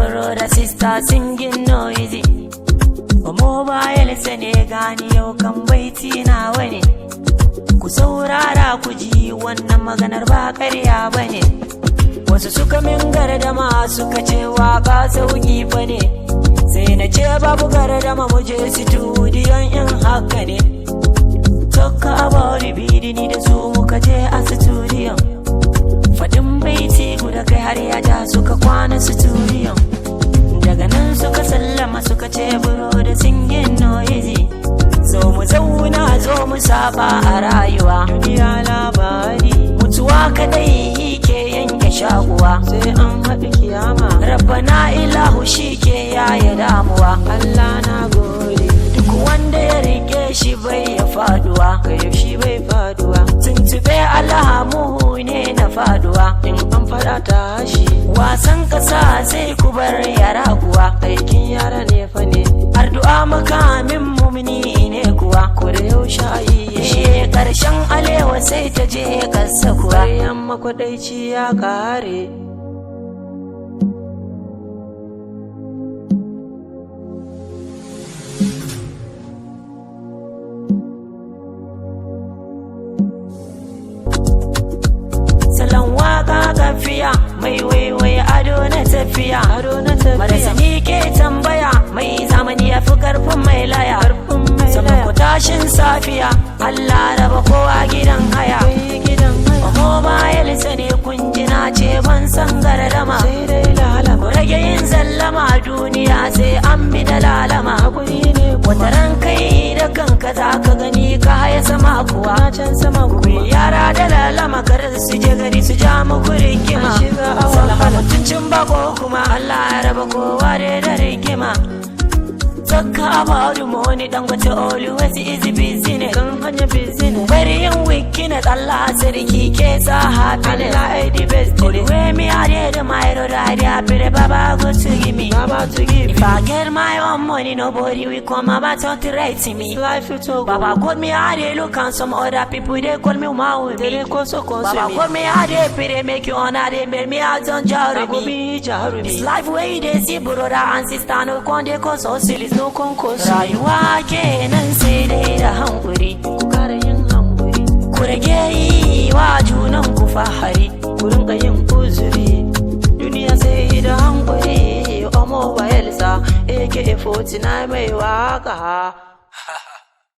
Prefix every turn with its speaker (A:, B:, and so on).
A: Brother, sister, singing no easy. Mobile ne gani yau kan baiti na wani. Ku saurara ku ji, wannan maganar ba karya bane. Wasu suka min gardama, suka ce waka sauki fa ne. Sai na ce babu gardama, mu je studiyon in haka ne. Talk about bidini da su muka je a studio. Faɗin baiti guda kai har ya ja suka kwana studio. Daga nan suka sallama, suka ce, "Bro, singing no easy." Zo mu zauna, zo mu saba a rayuwa.
B: Duniya labari.
A: Mutuwa kadai ke yanke shakuwa.
B: Sai an haɗu kiyama.
A: Rabbana ilahu shi ke yaya damuwa.
B: Allah na gode.
A: Duk wanda ya rike shi bai ya faduwa.
B: Kai shi bai faduwa.
A: Tuntube alhamu ne na faduwa.
B: In an faɗa tashi.
A: Wasan kasa sai ku bar yara kuwa.
B: Aikin yara ne fa ne.
A: Addu'a makamin mumini ne kuwa.
B: Ko da yaushe a yi shi.
A: Eh, karshen alewa sai ta je kasa kuwa.
B: Bayan makwadaici ya kare.
A: Salon waka kafiya mai waiwai, ado na tafiya.
B: Ado na tafiya.
A: Marasa ni ke tambaya, mai zamani ya fi karfin mai laya.
B: Karfin mai
A: Sama
B: laya.
A: ku tashin safiya, Allah raba kowa gidan haya.
B: Kai gidan haya.
A: Mobile sane kun ji na ce ban san gardama.
B: Sai dai lalama.
A: Ku rage yin zallama, duniya sai an bi da lalama.
B: Hakuri ne kuma.
A: Wata ran kai da kanka za ka gani ka haya sama kuwa.
B: Na can sama kuma.
A: Yara da lalama, kar su je gari su ja muku rigima.
B: An shiga a
A: Salama
B: wahala.
A: mutuncin bako kuma, Allah ya raba kowa da rigima. Talk about money, Dangote always is business.
B: Kan hanya business.
A: Bari yin weakness, Allah sarki ke sa happiness.
B: Allah ai the best ne.
A: Where me I dey my road, I dey happy, Baba go to give me.
B: Baba to give.
A: If I get my own money, nobody will come about to threaten me.
B: Life you talk.
A: Baba God me I dey look and some other people they call me Maui.
B: Dare ko so ko
A: Baba
B: me.
A: God me I dey pray make you honor they make me out on
B: I go
A: jarumi.
B: be jarumi.
A: This life wey you dey see, brother and sister, no con dey cause us silly.
B: No concourse.
A: Rayuwa kenan sai dai da hankuri.
B: Ku kara yin hankuri.
A: Ku rage yi wa junan ku fahari.
B: Ku rinka yin uzuri. Duniya sai da hankuri. Omo Bayelsa AK49 mai waka.